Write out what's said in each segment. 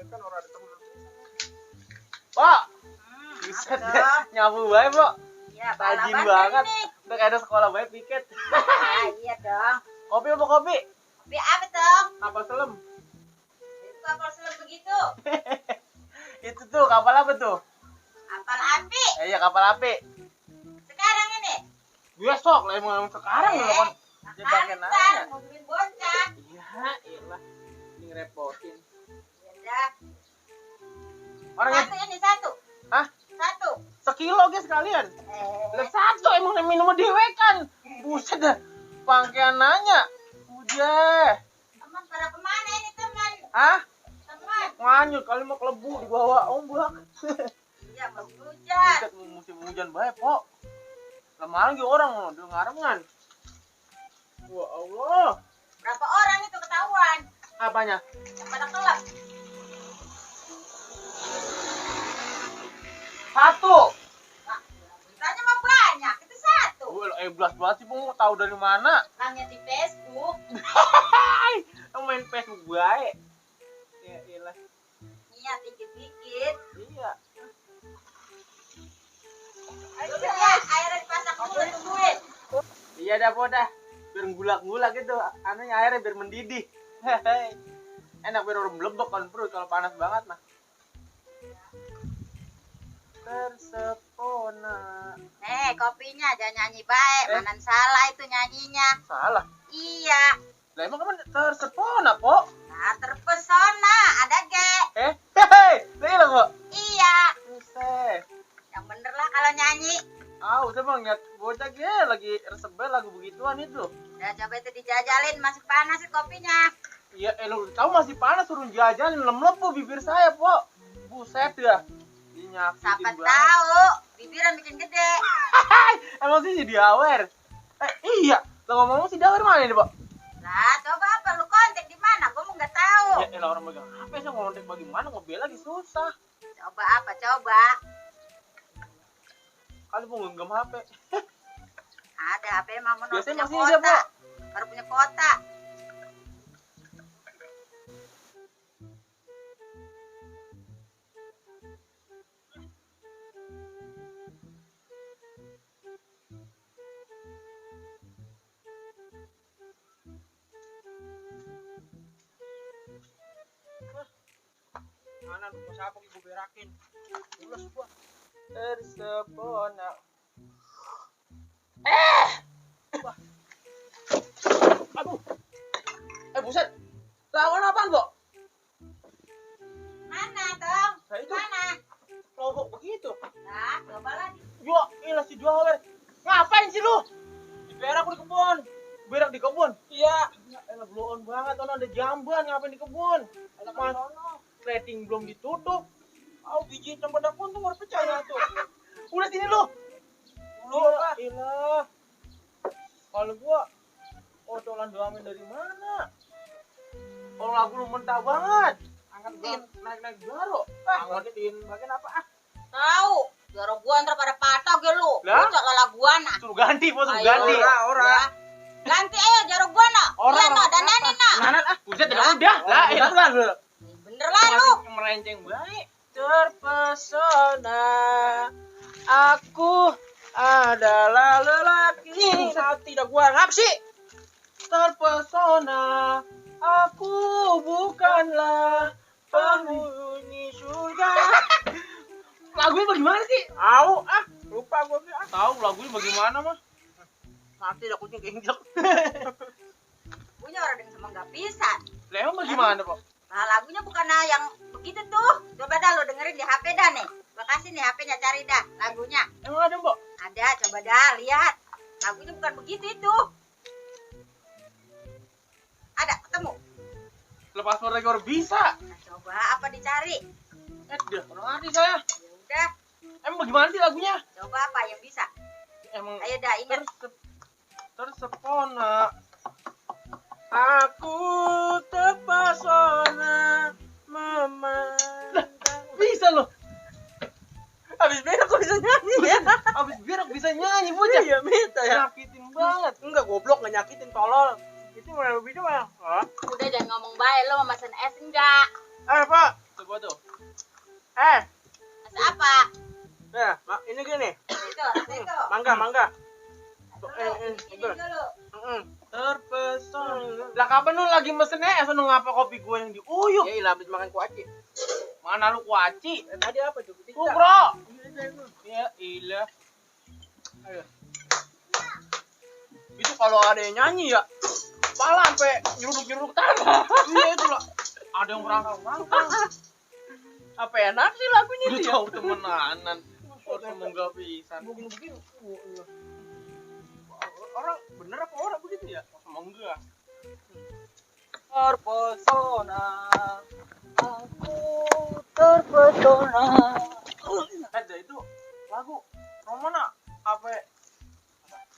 kan orang ada temen. Pak, buset deh, nyabu bae, Bro. Ya, Rajin banget. Udah kayak ada sekolah bae piket. Iya dong. Kopi apa kopi? Kopi apa dong? Kapal selam. Itu kapal selam begitu. Itu tuh kapal apa tuh? Kapal api. Iya, kapal api. Sekarang ini. Besok lah emang sekarang loh kan. Dia pakai nanya. Ngomongin bocah. Iya, iyalah. Ini ngerepotin. Ya. Orangnya Satu ini satu. hah? Satu. Sekilo guys sekalian. Lah satu emang minum dewe kan. Buset dah. Pangkean nanya. Udah. Teman pada kemana ini teman? Ah, Teman. nganyut kali mau kelebu di bawah ombak. Ya masih hujan. Buset musim hujan bae, Pok. Lama lagi orang mau dengarengan. Wah, Allah. Berapa orang itu ketahuan? Apanya? Yang pada kelap. Satu. Nah, beritanya mah banyak. Itu satu. Belas banget sih, Bung. Tahu dari mana? Orangnya di Facebook. Kamu main Facebook baik. Ya iyalah. Iya, dikit-dikit. Iya. Ayo ya, airnya dipasak dulu tungguin. Iya dah, Po dah. Biar gulak-gulak gitu. Anunya airnya biar mendidih. Hehehe. Enak biar orang melebek kan, Bro, kalau panas banget mah. Tersepona. Kopinya jangan nyanyi baik. Manan salah itu nyanyinya. Salah. Iya. Lah emang kamu tersepona, Po? Nah, terpesona. Ada ge. Hehehe. Lah kok. Iya. Buset. Yang bener lah kalau nyanyi. Udah Bang, lihat bocah gue lagi resebel lagu begituan itu. Udah coba itu dijajalin. Masih panas sih kopinya. Iya, lu tahu masih panas suruh jajan lem-lem po bibir saya, Po. Buset dah. Dinyakitin Siapa banget. tahu bibirnya bikin gede. Emang sih jadi awer. Iya. Lo ngomong si Dawer mana nih, Pak? Lah, coba apa lu kontak di mana? Gua mau nggak tahu. Ya elah orang megang HP sih ngontek bagaimana ngebel lagi susah. Coba apa? Coba. Kali mau genggam HP. Ada HP mah menurut Biasanya punya masih ada, kota. Pak. Baru punya kota. Mana mau siapa gue berakin. Ulas gua. Tersepona. Aduh. Buset. Lawan apaan, Bo? Mana dong? Nah, itu. Mana? Kelompok begitu. Nah, coba lagi. Yo, ilah si Dawer. Ngapain sih lu? Di berak di kebun. Berak di kebun? Iya. Ya elah blow on banget, ono ada jamban ngapain di kebun? Elah mas. Rating belum ditutup. Biji cempedak pun tuh harus pecah ya tuh. Udah sini lu. Lu lah. Ilah. Kalau gua ocolan doamin dari mana? Kalau lagu lu mentah banget. Angkatin naik-naik jaro. Angkatin bagian apa? Tahu. Jaro gua ntar pada patah ge lu. Lah? Cocok lala gua nah. Suruh ganti, Po, suruh Ayo, ganti. Ora. Ganti ayo jaro gua nah. Iya no, dan nenek nah. Nanan buset udah. Lah, itu lah lu. Bener lah lu. Masih melenceng baik. Terpesona aku adalah lelaki. Tidak gua ngap sih. Terpesona aku bukanlah penghuni surga. Lagunya bagaimana sih? Tahu lupa gua. Tahu lagunya bagaimana mah? Mati dah kucing keinjek. Punya orang dengan sama nggak bisa. Lah emang bagaimana, Pak? Nah lagunya bukan yang begitu tuh. Coba dah lo dengerin di HP dah nih. Gua kasih nih HP-nya, cari dah lagunya. Emang ada, Mbak? Ada, coba dah lihat. Lagunya bukan begitu itu. Ada, ketemu. Lepas password lagi orang bisa. Nah, coba apa dicari? Dah, orang ngerti saya. Ya udah, Emang bagaimana sih lagunya? coba apa yang bisa. Emang Ayo dah ingat. tersepona aku terpesona memandang. Bisa loh. Habis berak kok bisa nyanyi ya? Abis berak bisa nyanyi bocah. Iya, bisa ya. Nyakitin banget. Enggak goblok, enggak nyakitin tolol. Itu mana lebih mah? Hah? Udah jangan ngomong baik, lo mau mesen es enggak? Pak, coba Apa tuh? Rasa apa? Ya, ini gini. Itu, rasa itu. Mangga. Ini dulu. Terpesona. Lah kapan lu lagi mesennya sono ngapa kopi gue yang diuyuk? Ya ilah habis makan kuaci. Mana lu kuaci? Tadi apa tuh? Bro. Ya ilah. Ayo. Itu kalau ada yang nyanyi ya, Pala sampai nyuruk-nyuruk tanah. Iya itu lah. Ada yang merangkang-merangkang. apa enak sih lagunya Udah itu ya? tahu temenanan. Semoga pisan. Begini. Orang bener apa orang begitu ya? Semoga. Terpesona, aku terpesona. Ada itu lagu Romana apa?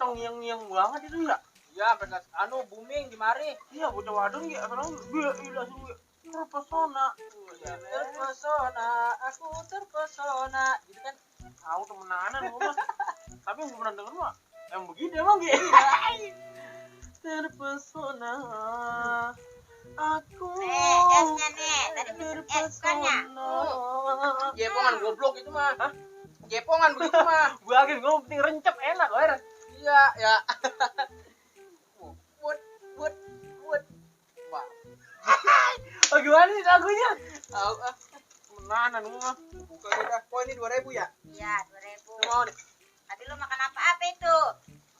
Tong-yang banget itu ya. Ya, benar. Booming di mari. Iya, bocah wadon ya, sekarang dia langsung terpesona. Terpesona, aku terpesona. Gitu kan? Tahu temenanan gua mah. Tapi yang gua pernah denger mah yang begini emang gitu. Terpesona. Aku Esnya nih. Tadi pesen es bukannya? Jepongan goblok itu mah. Hah? Jepongan begitu mah. Gua akhir gua penting rencep enak, wer. Iya, ya. Buat. Wah, Oh, gimana sih lagunya? tahu ah. Temenanan gua mah. Buka kita. Oh, ini 2.000 ya? Iya, 2000. Mau nih. Tadi lu makan apa itu?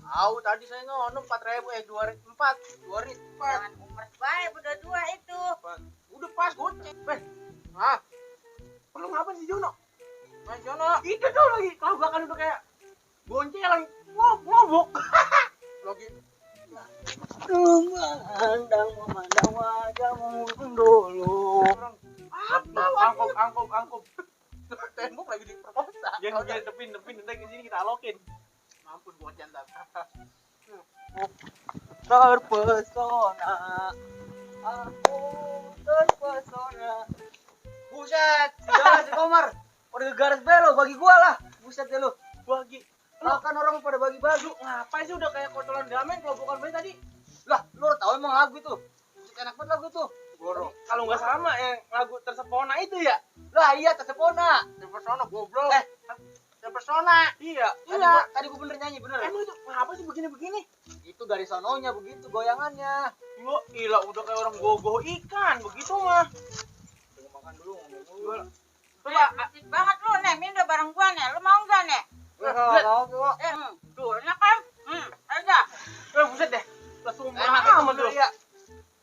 Tahu tadi saya ngono 4.000 2.4. Jangan umur baik, berdua itu. Udah pas goceng. Ah, Lu ngapain sih Jono? Mas Jono Itu tuh lagi kelabakan udah kayak boncelan. Ngobok. lagi Memandang wajahmu dulu. Angkop. tembok lagi diperkosa. Jangan depin nanti ke sini kita alokin. Mampun buat jantan. Terpesona. Aku terpesona. Buset, si Komar. Udah garis belo bagi gua lah. Buset deh lu. Bagi. Kan orang pada bagi-bagi. Ngapain sih udah kayak kotoran gamen kelompokan bayi tadi? Lah, lu tahu emang lagu itu. Buset enak banget lagu tuh. Goro. Kalau nggak sama yang lagu Tersepona itu ya? Lah iya Tersepona. Tersepona goblok. Tersepona. Iya. Tadi gua bener nyanyi bener. Emang itu ngapa sih begini-begini? Itu dari sononya begitu goyangannya. Yo, gila udah kayak orang gogo ikan begitu mah. Makan dulu ngomong Coba. Asik banget lu, nih. Minum bareng gua, nih. Lu mau nggak, nih? Tuh, enak kan? Aja. Buset deh. Langsung Enak amat tuh. Iya.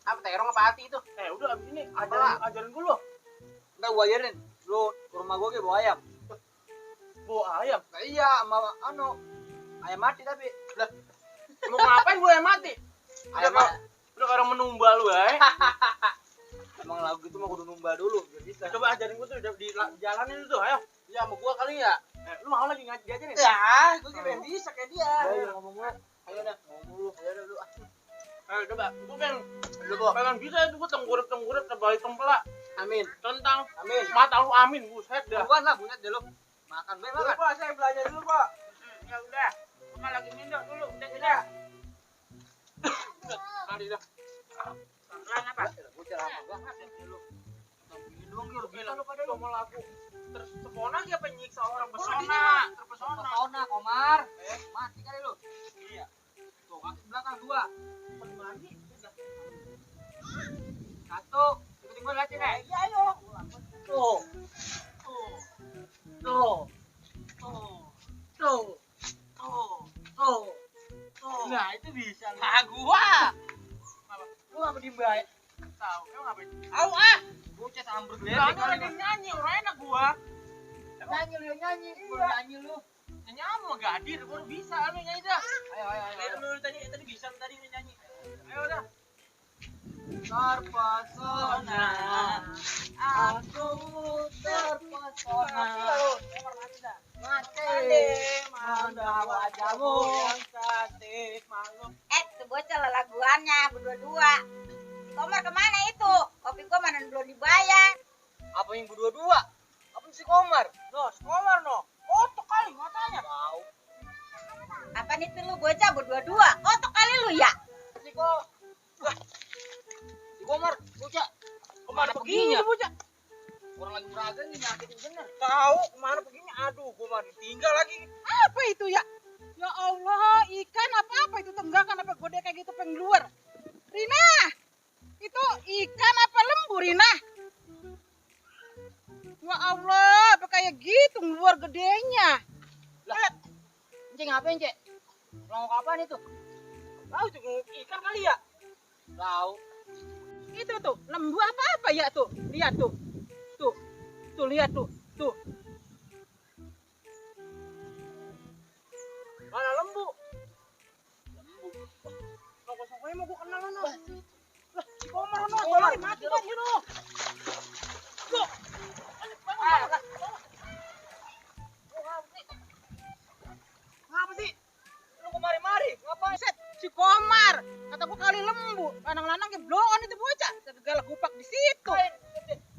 Apa terong apa hati itu? Udah abis ini Apa? ajarin gue lo. Udah gua ajarin. Lu ke rumah gua ke bawa ayam. Bawa ayam. Nah, iya, sama ayam mati tapi. Lah, Lu ngapain gue yang mati? ayam Udah kayak orang menumba lu emang lagu itu mah kudu numba dulu biar bisa. Coba ajarin gue tuh di jalanin tuh, ayo. Ya sama gua kali ya. Lu mau lagi ngajarin? Ya, gua kira bisa kayak dia. Ayo ngomong gue. Ayo dah, ngomong dulu. Ayo dah lu. Ayo coba. Gue Gua. pengen bisa itu gue tenggurep terbalik tempelak. Amin. Tentang Amin. mata lu amin, buset dah. Bukan lah, bunyet deh lu. Makan be makan. Pak, saya belajar dulu, Pak. Ya udah. Gua lagi minum dulu. Udah. Tadi dah. Pelan apa? Bocah lama banget ya lu. Dong, gila lu pada lu mau lagu. Tersepona apa nyiksa orang Pesona. terpesona. Pesona, Komar. Mati kali lu. Iya. Tuh, kaki belakang 2. Mandi. Satu. Ikutin gua liatin ya. Iya, ayo. Tuh. Nah, itu bisa. Nah, gua. Lu ngapa diem baik? Tahu, emang ngapain? Au ah. Bocah sambar geledek Kamu lagi nyanyi, orang enak gua. Nyanyi lu yang nyanyi. Gua nyanyi lu. Nyanyi apa mau gadir, baru bisa lu nyanyi dah. Ayo. Lu tadi bisa tadi nyanyi. Ayo dah. Terpesona. Aku terpesona. Mati manda wajahmu yang cantik malu. Tuh bocah lah laguannya berdua-dua. Komar kemana itu? Kopi gua mana belum dibayar. Apa yang berdua-dua? Apa si Komar? No, Komar no. Otok kali matanya. Tahu. Apaan itu lu bocah berdua-dua? Otok kali lu ya? Si Komar, bocah. Kemana Mana perginya? bocah? Orang lagi Rina. Ya Allah, apa kayak gitu luar gedenya. Lah, Cek ngapain, Cek? Nongok apaan itu? Tahu itu ikan kali ya? Tahu. Itu tuh, lembu apa ya tuh? Lihat tuh. Tuh. Tuh lihat tuh. Tuh. Mana lembu? Sokok-sokoknya mau gua kenal no. Lah, si Komar no, tolong mati kan you no. Loh. Ngapa sih? Lu kemari-mari, ngapain? Set, si Komar. Kata gua kali lembu. Lanang-lanang ke bloon itu bocah. Segala kupak di situ.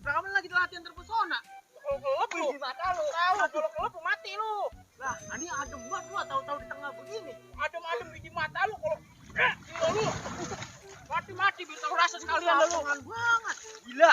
Nah, kamu lagi latihan terpesona. Kelep lu. Mata lu. Tahu kalau kelep lu mati lu. Lah, ini adem banget lu tahu-tahu di tengah begini. Adem-adem biji mata lu kalau lu. Mati-mati biar tahu rasa sekalian lu. Banget. Gila.